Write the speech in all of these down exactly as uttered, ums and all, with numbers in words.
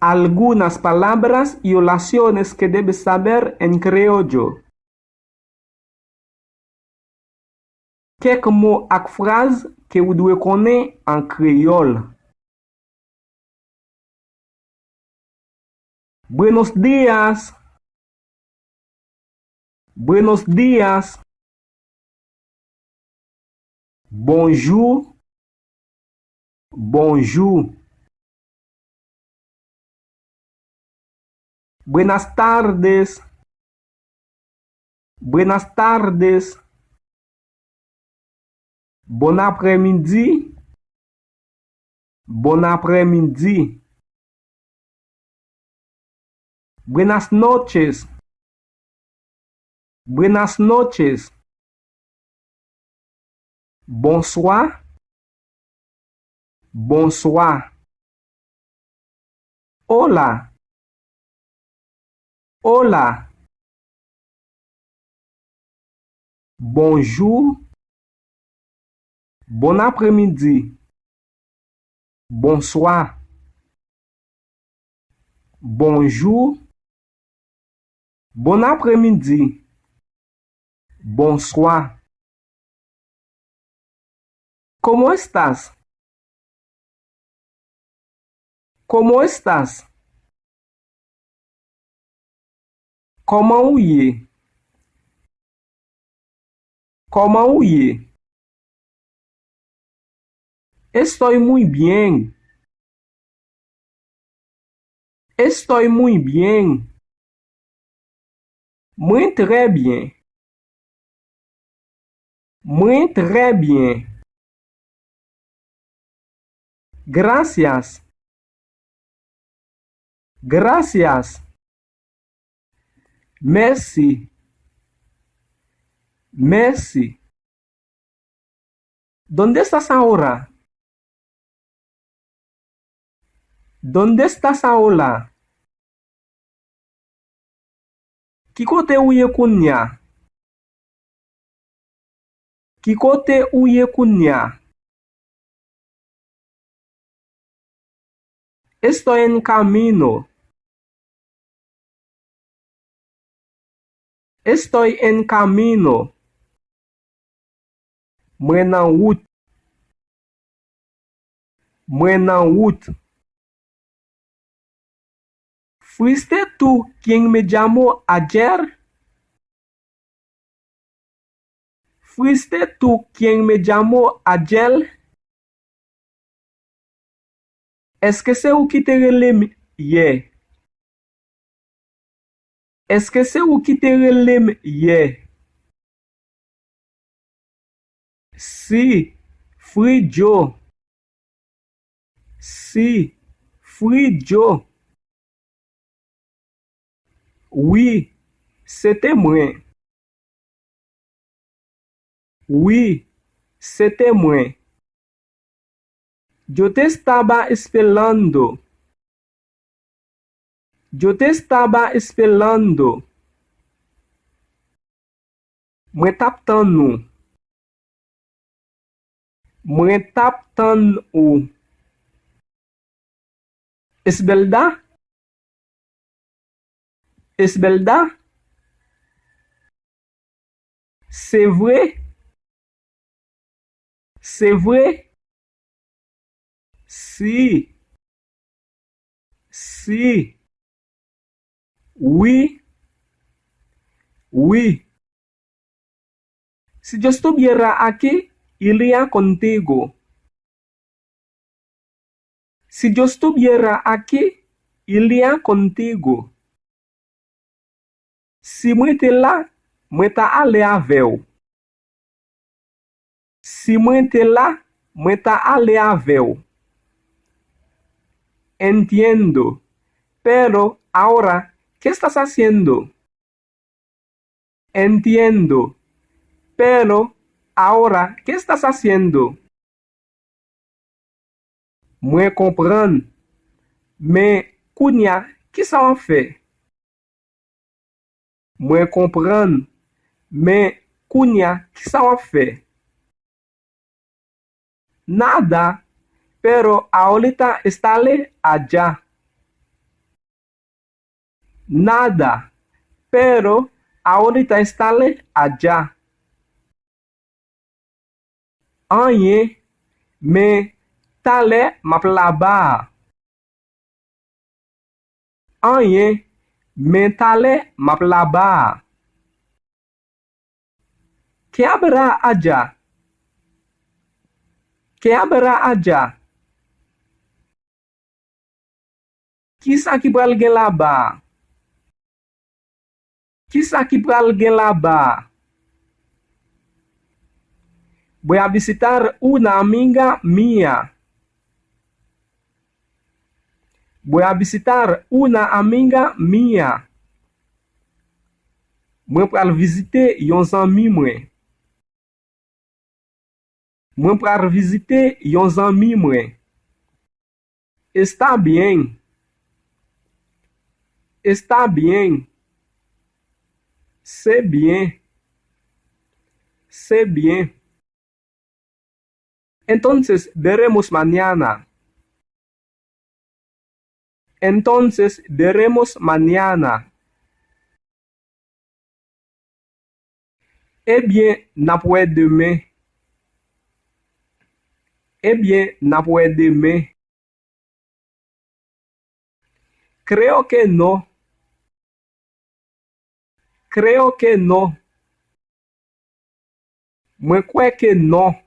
Algunas palabras y oraciones que debes saber en criollo. Kèk mo ak fraz ke ou dwe konnen an kreyòl. Buenos días. Buenos días. Bonjou. Bonjou. Buenas tardes. Buenas tardes. Bon aprèmidi. Bon aprèmidi. Buenas noches. Buenas noches. Bonswa. Bonswa. Hola. Hola. Bonjou. Bon aprèmidi. Bonswa. Bonjou. Bon aprèmidi. Bonswa. ¿Cómo estás? ¿Cómo estás? Kòman ou ye? Kòman ou ye? Estoy muy bien. Estoy muy bien. Mwen trè byen. Mwen trè byen. Gracias. Gracias. Mèsi. Mèsi. ¿Dónde estás ahora? ¿Dónde estás ahora? Ki kote ou ye kounye a? Ki kote ou ye kounye a? Estoy en camino. Estoy en camino. Mwen nan wout. Mwen nan wout. ¿Fuiste tú quien me llamó ayer? ¿Fuiste tú quien me llamó ayer? Èske se ou ki te rele m yè? Èske se ou ki te rele m yè? Sí, fui yo. Sí, fui yo. Wi, se te mwen. Wi, se te mwen. Yo te estaba esperando. Yo te estaba esperando. Mwen t ap tann ou. Mwen t ap tann ou. Es verdad? Es verdad? Se vre? Se vre? Sí. Sí. Wi. Wi. Si yo estuviera aquí, iría contigo. Si yo estuviera aquí, iría contigo. Si mwen te la, mwen ta ale avè w. Si mwen te la, mwen ta ale avè w. Entiendo, pero ahora, ¿qué estás haciendo? Entiendo, pero ahora, ¿qué estás haciendo? Mwen konprann, men kounye a, kisa w ap fè? Mwen konprann, men kounye a, kisa w ap fè? Nada, pero ahorita estaré allá. Nada, pero ahorita estaré allá. Anyen, men talè m ap laba a. Anyen, men talè m ap laba a. ¿Qué habrá allá? ¿Qué habrá allá? Kisa ki pral gen laba a? Kisa ki pral gen laba a? Voy a visitar una amiga mía. Voy a visitar una amiga mía. Mwen pral vizite yon zanmi mwen. Mwen pral vizite yon zanmi mwen. Está bien. Está bien. Se byen. Se byen. Entonces veremos mañana. Entonces veremos mañana. Ebyen, n ap wè demen. Ebyen, n ap wè demen. Creo que no. Creo que no. Mwen kwè ke non.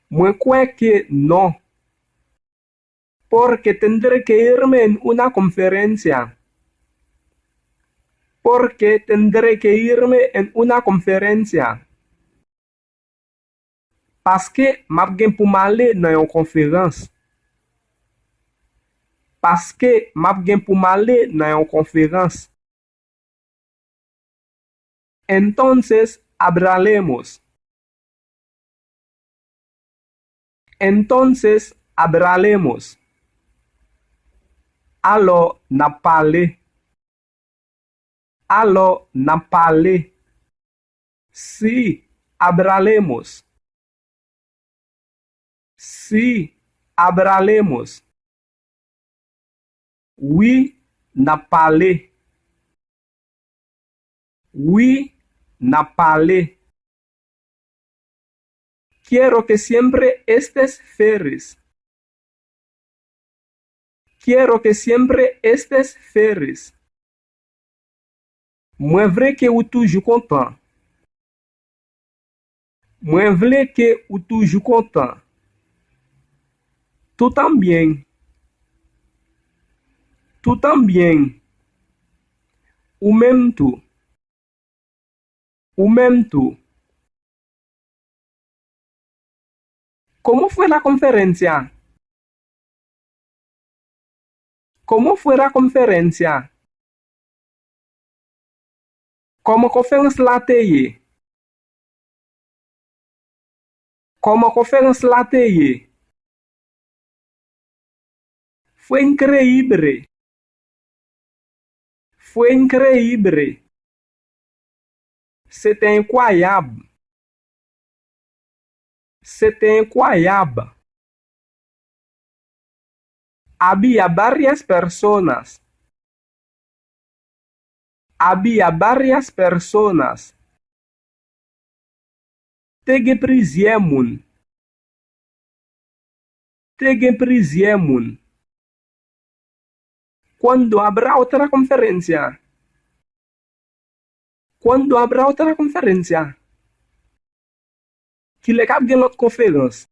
Mwen kwè ke non. Porque tendré que irme en una conferencia. Porque tendré que irme en una conferencia. Paske m ap gen pou m ale nan yon konferans. Paske m ap gen pou m ale nan yon konferans. Entonces hablaremos. Entonces hablaremos. Alò, n ap pale. Alò, n ap pale. Sí, hablaremos. Sí, hablaremos. Wi, n ap pale. Wi, n ap pale. Quiero que siempre estés feliz. Quiero que siempre estés feliz. Mwen vle ke ou toujou kontan. Mwen vle ke ou toujou kontan. Tú también. Tú también. Ou menm tou. Ou menm tou. ¿Cómo fue la conferencia? ¿Cómo fue la conferencia? Kòman konferans la te ye? Kòman konferans la te ye? Fue increíble. Fue increíble. C'était incroyable. C'était incroyable. Había varias personas. Había varias personas. Te gen plizyè moun. Te gen plizyè moun. ¿Cuándo habrá otra conferencia? ¿Cuándo habrá otra conferencia? Kilè k ap gen lòt konferans?